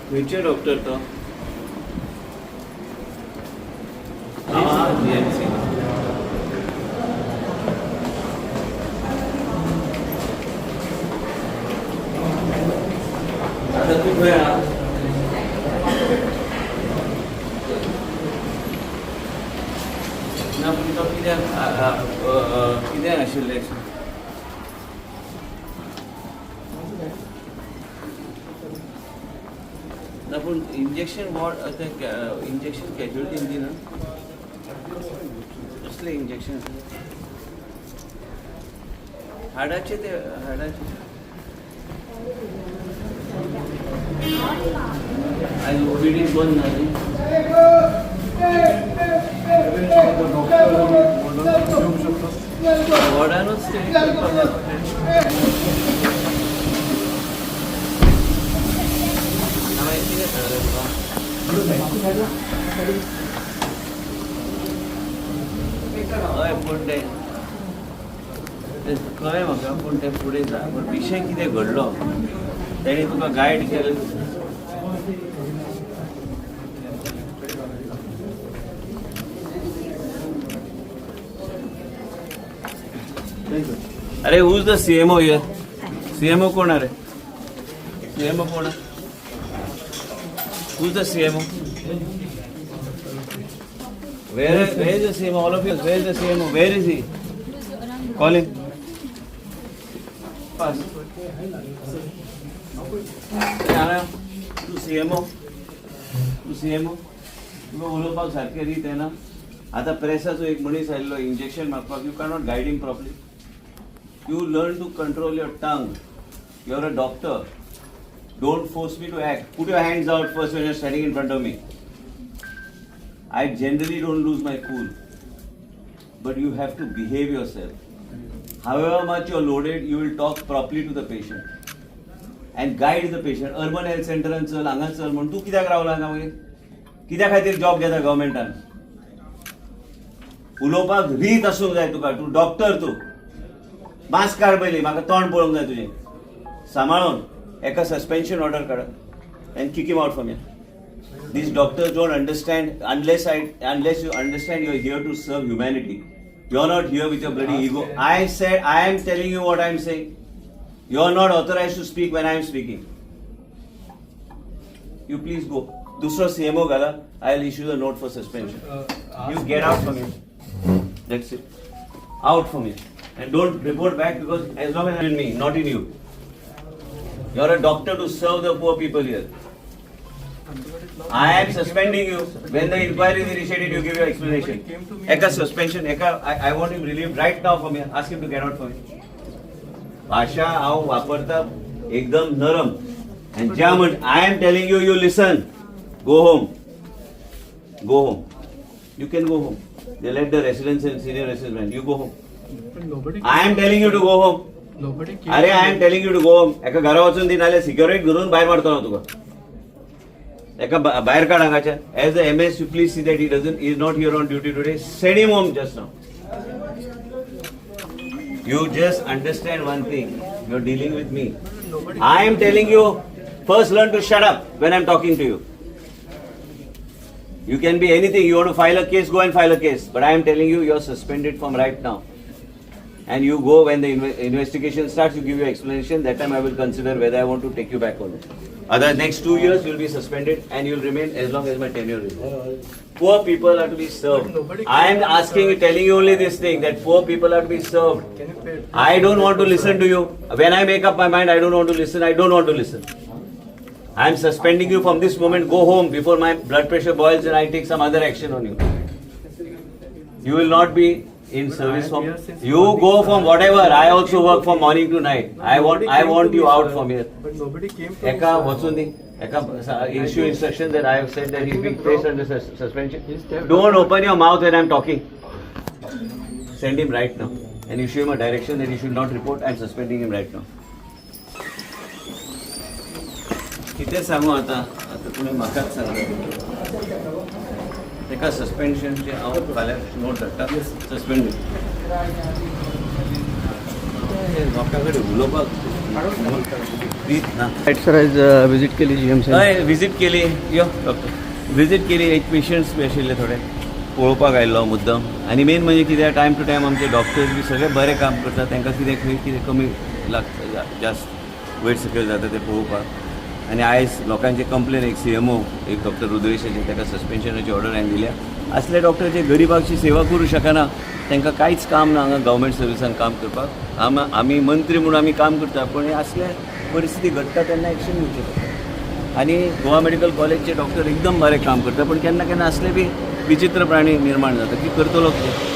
खंयचे डॉक्टर तो? हांव जीएमसी. आतां तूं खंय आहा? ना, पूण तो कित्याक कित्याक आशिल्लें? ना, पूण इंजेक्शन वॉर्ड, ते इंजेक्शन कॅज्युअलिटीन दिना? कसलें इंजेक्शन? हाडाचे ते, हाडाचे. आयज ओपीडी बंद ना न्ही? वॉर्डानूच ते करपाक जाय पडलें. हांवें कितें सांगलें तुका? हय, पूण तें तें कळ्ळें म्हाका, पूण तें फुडें जा, पूण विशय कितें घडलो, तेणी तुका गायड केलें? अरे, who's the CMO here? CMO कोण? अरे, सीएमओ कोण? Who's the CMO? Where is the CMO? All of you, where is the CMO? Where is he? Call him. Pass. तूं सीएमओ, तूं सीएमओ, तुका उलोवपाक सारकें रीत येना. आतां प्रेसाचो एक मनीस आयिल्लो इंजेक्शन मागपाक. You cannot guide him properly. You learn to control your tongue. You are a doctor. Don't force me to act. Put your hands out first when you're standing in front of me. I generally don't lose my cool. But you have to behave yourself. However much you're loaded, you will talk properly to the patient and guide the patient. Urban health सेंटरान चल, हांगा चल म्हूण तूं कित्याक रावला हांगा मागीर? कित्या खातीर जॉब घेता गव्हर्मेंटान? उलोवपाक रीत आसूंक जाय तुका. तूं डॉक्टर तूं. मास्क काड पयलीं, म्हाका तोंड पळोवंक जाय तुजें सांबाळून. एका सस्पेन्शन ऑर्डर काडा and kick him out from here. These doctors don't understand unless you understand you're here to serve humanity. You're not here with your bloody ego. I said, I am telling you what I am saying. You're not authorized to speak when I am speaking. You please go. दुसरो CMO घाला. I will issue the note for suspension. You get out from here. That's it. Out from here. And don't report back, because as long as I'm in me, not in you. You're a doctor to serve the poor people here. I am suspending you. When the inquiry is initiated, you give your explanation. एका suspension, एका, I want him relieved right now from here. Ask him to get out from here. भाषा हांव वापरता एकदम नरम and ज्या म्हण, I am telling you, you listen. Go home. Go home. You can go home. They let the residents and senior residents. You go home. Nobody, I am telling you to go home. Nobody came. अरे, I am telling you to go home. एका घरा वचून दी, नाल्यार security धरून भायर मारतलो तुका. एका भायर काड हांगाच्यान. As the MS, you please see that he doesn't is not here on duty today. Send him home just now. You just understand one thing, you are dealing with me. Nobody. I am telling you, first learn to shut up when I'm talking to you. You can be anything. You want to file a case, go and file a case. But I am telling you, you're suspended from right now. And you go when the investigation starts, you give your explanation. That time I will consider whether I want to take you back or not. Other next 2 years, you'll be suspended and you'll remain as long as my tenure is there. Poor people are to be served. Nobody I am asking you, telling you only this thing, that poor people are to be served. Can you pay? I don't want to listen to you. When I make up my mind, I don't want to listen. I don't want to listen. I am suspending you from this moment. Go home before my blood pressure boils and I take some other action on you. You will not be in But service I am from. Here since You morning, go sir. From whatever. I also work from morning to night. No, nobody I came want to you me, out sir. From here. But nobody came to me, एका sir. वचून दी. एका issue instruction that I have said that he be placed under suspension. He's there. Don't open your mouth when I'm talking. Send him right now and issue him a direction that he should not report. I'm suspending him right now. कितें सांगू आतां? आतां तुमी म्हाकाच सांगा. तेका सस्पेन्शनचे हांव फाल्यां नोट धाडटा. सस्पेंड. लोकां कडेन उलोवपाक ना. सर, आयज विजीट केली जीएमसी. हय, विजीट केली. यो डॉक्टर, विजीट केली. एक पेशंट्स बी आशिल्ले थोडे, पळोवपाक आयिल्लो मुद्दम. आनी मेन म्हणजे कितें, टायम टू टायम आमचे डॉक्टर्स बी सगळे बरे काम करता. तांकां कितें खंय कितें कमी लागता, जास्त वयर सकयल जाता तें पळोवपाक. आनी आयज लोकांचे कंप्लेन, एक सीएमओ, एक डॉक्टर रुद्रेशाचे, ताका सस्पेन्शनाची ऑर्डर हांवें दिल्या. असले डॉक्टर जे गरिबाची सेवा करूं शकना, तांकां कांयच काम ना हांगा गव्हर्मेंट सर्विसान काम करपाक. आमी मंत्री म्हणून आमी काम करता, पूण हे असले परिस्थिती घडटा तेन्ना एक्शन घेवचें पडटा. आनी गोवा मेडिकल कॉलेजचे डॉक्टर एकदम बरें काम करता, पूण केन्ना केन्ना असले बी विचित्र प्राणी निर्माण जाता की करतलो कितें.